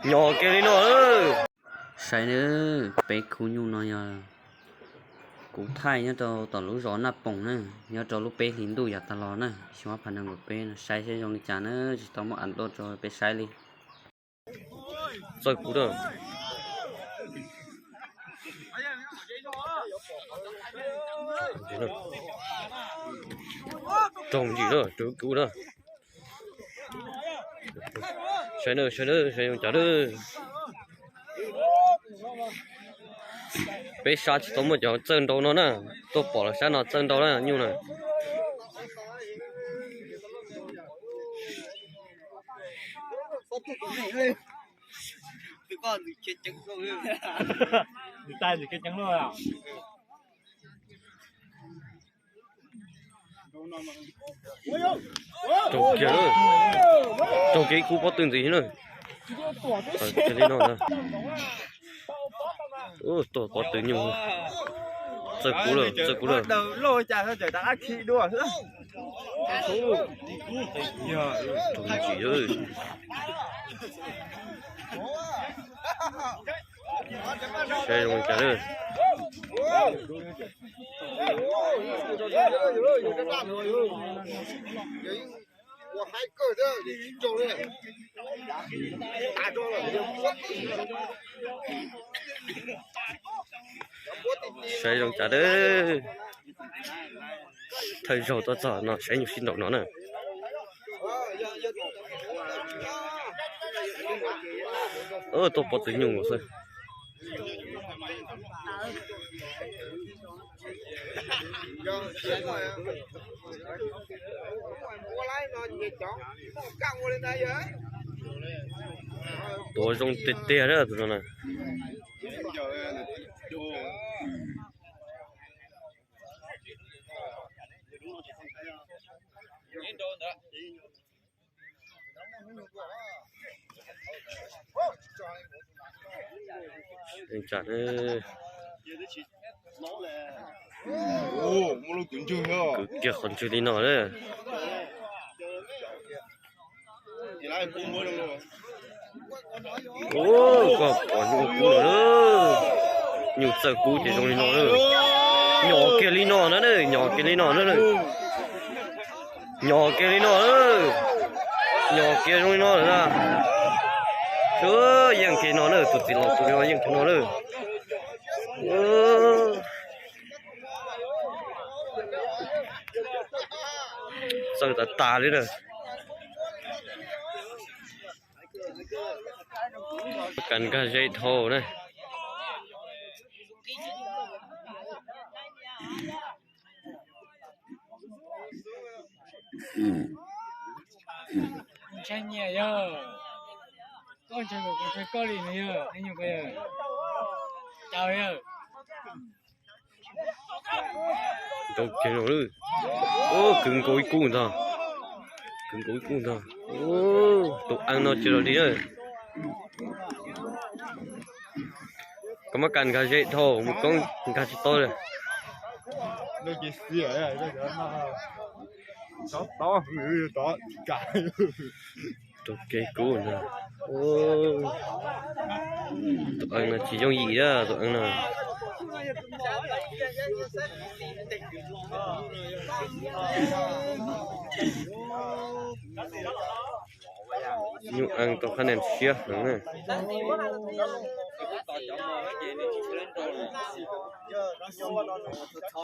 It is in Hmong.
Nyo kiag li no. Saib nawb, peb khub nyuj no yog kuv thaij nyob rau tom lub zos Naj Poom na, nyob rau lub peb hlis ntuj yav tas los na, xyoo ob phav nees nkaum peb no, saib seb zoo li cas na, tsis tau muab av tuaj rau peb saib li. Txawj kuv na. Raug ntsis na, raug kuv na. Saib na, saib na, saib zoo cas na. Peb sab tsis tau muaj cov txawj nrau no na, tuaj pom los sab no txawj nrau na nyuj na. Raug kiag, raug kiag ib khub pob tw ntxiv na. Li no, tuaj pob tw nyuj. Txawj kuv lawm, txawj kuv lawm. Raug ntsis. Saib zoo li cas lawm. Saib zoo cas lawm. Thawj zaug tuaj txog no saib nyuj sib nraus no na. Tuaj pob tw nyuj xwb. Tuav zoo tiag tiag tus no na. Kwv kiag qhov ntswg li no na. Koj pom nyuj kub lawm. Nyuj txawj kub ces zoo li no na. Nyo kiag li no na, nyo kiag li no na. Nyo kiag li no, nyo kiag zoo li no lawm na. Yeej kiag no na, tus txiv laus tus no yeej kiag no na. Txawj tas tas li na. Kas nkag ze dhau na. Ntshai nyiam yog koj ntshai kuv, kuv ntshai koj li no yog, ib nyuag ko yog, caw yog. Nrau kiag no lawm. Kwv nkaus ib kub ntag. Kwv nkaus ib kub ntag. Tus eeb no tsis los li na. Koj muab kas nkag ze dhau, mus koob nkag tsis tau li. Rau kev kub ntag. Tus eeb no tsis yooj yim a, tus eeb no. Nyuj eeb tau qhab nia siab heev na.